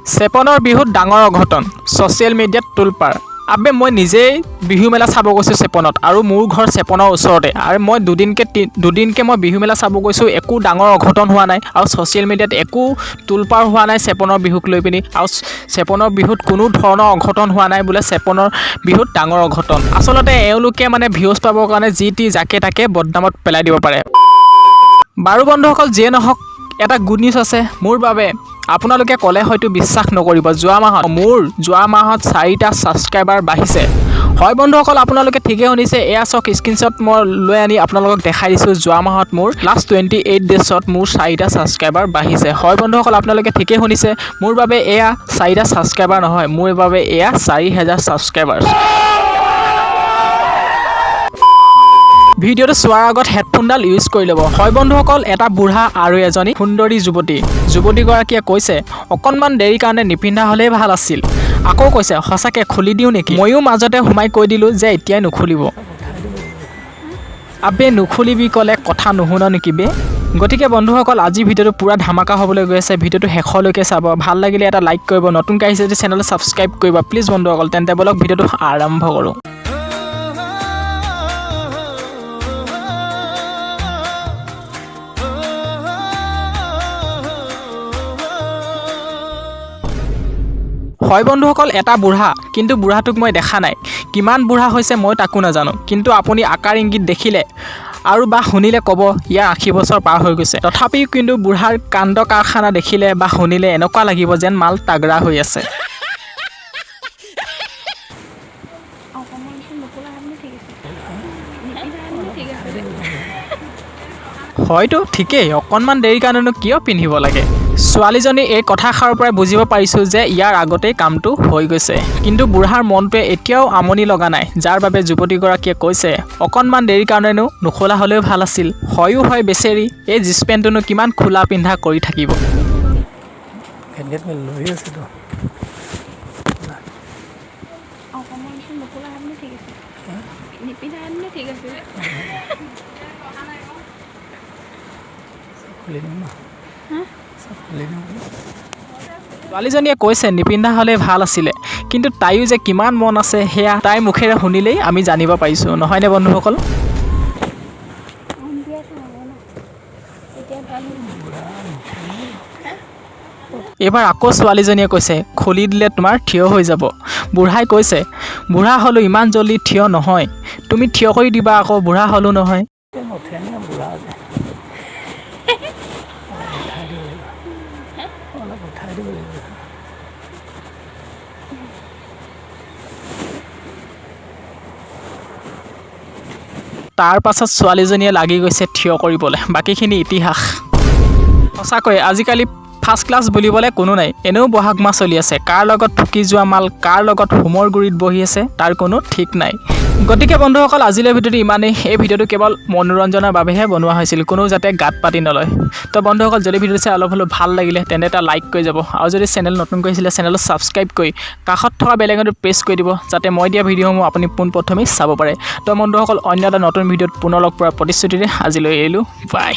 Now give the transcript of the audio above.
চেপনৰ বিহুত ডাঙৰ অঘটন, ছ'চিয়েল মিডিয়াত তোলপাৰ। আবে, মই নিজেই বিহু মেলা চাব গৈছোঁ চেপনত আৰু মোৰ ঘৰ চেপনৰ ওচৰতে। আৰু মই দুদিনকৈ মই বিহু মেলা চাব গৈছোঁ, একো ডাঙৰ অঘটন হোৱা নাই আৰু ছ'চিয়েল মিডিয়াত একো তোলপাৰ হোৱা নাই চেপনৰ বিহুক লৈ পিনি। আৰু চেপনৰ বিহুত কোনো ধৰণৰ অঘটন হোৱা নাই, বোলে চেপনৰ বিহুত ডাঙৰ অঘটন। আচলতে এওঁলোকে মানে ভিউজ পাবৰ কাৰণে যি টি যাকে তাকে বদনামত পেলাই দিব পাৰে। বাৰু বন্ধুসকল, যিয়ে নহওক, এটা গুড নিউজ আছে মোৰ বাবে। আপোনালোকে ক'লে হয়তো বিশ্বাস নকৰিব, যোৱা মাহত চাৰিটা ছাবস্ক্ৰাইবাৰ বাঢ়িছে। হয় বন্ধুসকল, আপোনালোকে ঠিকেই শুনিছে। এয়া চাওক, স্ক্ৰীনশ্বট মই লৈ আনি আপোনালোকক দেখাই দিছোঁ। যোৱা মাহত মোৰ লাষ্ট 28 ডেজত মোৰ চাৰিটা ছাবস্ক্ৰাইবাৰ বাঢ়িছে। হয় বন্ধুসকল, আপোনালোকে ঠিকেই শুনিছে। মোৰ বাবে এয়া চাৰিটা ছাবস্ক্ৰাইবাৰ নহয়, মোৰ বাবে এয়া 4000 ছাবস্ক্ৰাইবাৰ। ভিডিঅ'টো চোৱাৰ আগত হেডফোনডাল ইউজ কৰি ল'ব। হয় বন্ধুসকল, এটা বুঢ়া আৰু এজনী সুন্দৰী যুৱতী। যুৱতীগৰাকীয়ে কৈছে, অকণমান দেৰিৰ কাৰণে নিপিন্ধা হ'লেই ভাল আছিল। আকৌ কৈছে, সঁচাকৈ খুলি দিওঁ নেকি? ময়ো মাজতে সোমাই কৈ দিলোঁ যে এতিয়াই নুখুলিব। আবে, নুখুলিবি ক'লে কথা নুশুন নেকি বে? গতিকে বন্ধুসকল, আজিৰ ভিডিঅ'টো পূৰা ধামাকা হ'বলৈ গৈ আছে। ভিডিঅ'টো শেষলৈকে চাব। ভাল লাগিলে এটা লাইক কৰিব। নতুনকৈ আহিছে যদি চেনেলটো ছাবস্ক্ৰাইব কৰিব প্লিজ বন্ধুসকল। তেন্তে ব'লক, ভিডিঅ'টো আৰম্ভ কৰোঁ। হয় বন্ধুসকল, এটা বুঢ়া, কিন্তু বুঢ়াটোক মই দেখা নাই। কিমান বুঢ়া হৈছে মই তাকো নাজানো। কিন্তু আপুনি আকাৰ ইংগিত দেখিলে আৰু বা শুনিলে ক'ব ইয়াৰ 80 বছৰ পাৰ হৈ গৈছে। তথাপিও কিন্তু বুঢ়াৰ কাণ্ড কাৰখানা দেখিলে বা শুনিলে এনেকুৱা লাগিব যেন মাল তাগৰা হৈ আছে। অকণমান নোখোলা হেঁতেনো ঠিক আছে, নিপিন্ধা হেঁতেনো ঠিক আছে। হয়তো ঠিকেই, অকণমান দেৰিৰ কাৰণেনো কিয় পিন্ধিব লাগে? ছোৱালীজনী এই কথাষাৰৰ পৰাই বুজিব পাৰিছোঁ যে ইয়াৰ আগতেই কামটো হৈ গৈছে। কিন্তু বুঢ়াৰ মনটোৱে এতিয়াও আমনি লগা নাই, যাৰ বাবে যুৱতীগৰাকীয়ে কৈছে, অকণমান দেৰিৰ কাৰণেনো নোখোলা হ'লেও ভাল আছিল। হয়ো হয়, বেচেৰি এই জীন্স পেণ্টটোনো কিমান খোলা পিন্ধা কৰি থাকিব? ঘেট ঘেট লৈ আছেতো। অকণমান নোখোলা হেঁতেনো ঠিক আছে, নিপিন্ধা হেঁতেনো ঠিক আছিলে। চব খুলি দিওঁ ন? চব খুলি দিওঁ বোলো। ছোৱালীজনীয়ে কৈছে নিপিন্ধা হ'লে ভাল আছিলে। কিন্তু তাইও যে কিমান মন আছে, সেয়া তাইৰ মুখেৰে শুনিলেই আমি জানিব পাৰিছোঁ, নহয়নে বন্ধুসকল? দি আছে, হ'ব ন, এতিয়া ভাল হ'ল। এইবাৰ আকৌ ছোৱালীজনীয়ে কৈছে, খুলি দিলে তোমাৰ থিয় হৈ যাব। বুঢ়াই কৈছে, বুঢ়া হ'লো, ইমান জল্দি থিয় নহয়। তুমি থিয় কৰি দিবা আকৌ, বুঢ়া হ'লো নহয়। এতিয়া নুঠে নে বুঢ়া যে? অলপ উঠাই দিব লাগিব, অলপ উঠাই দিব লাগিব। তাৰ পাছত ছোৱালীজনীয়ে লাগি গৈছে থিয় কৰিবলৈ। বাকীখিনি ইতিহাস। সঁচাকৈ আজিকালি ফাৰ্ষ্ট ক্লাছ বুলিবলৈ কোনো নাই। এনেও বহাগ মাহ চলি আছে। কাৰ লগত ফুকি যোৱা মাল কাৰ লগত হোমৰ গুৰিত বহি আছে, তাৰ কোনো ঠিক নাই। গতিকে বন্ধুসকল, আজিলৈ ভিডিঅ'টো ইমানেই। এই ভিডিঅ'টো কেৱল মনোৰঞ্জনৰ বাবেহে বনোৱা হৈছিল, কোনো যাতে গাত পাতি নলয়। তো বন্ধুসকল, যদি ভিডিঅ'টো চাই অলপ হ'লেও ভাল লাগিলে, তেন্তে এটা লাইক কৰি যাব। আৰু যদি চেনেল নতুন কৰিছিলে, চেনেলটো ছাবস্ক্ৰাইব কৰি কাষত থকা বেল আইকনটো প্ৰেছ কৰি দিব, যাতে মই দিয়া ভিডিঅ'সমূহ আপুনি পোনপ্ৰথমেই চাব পাৰে। তো বন্ধুসকল, অন্য এটা নতুন ভিডিঅ'ত পুনৰ লগ পোৱাৰ প্ৰতিশ্ৰুতিৰে আজিলৈ এৰিলোঁ। বাই।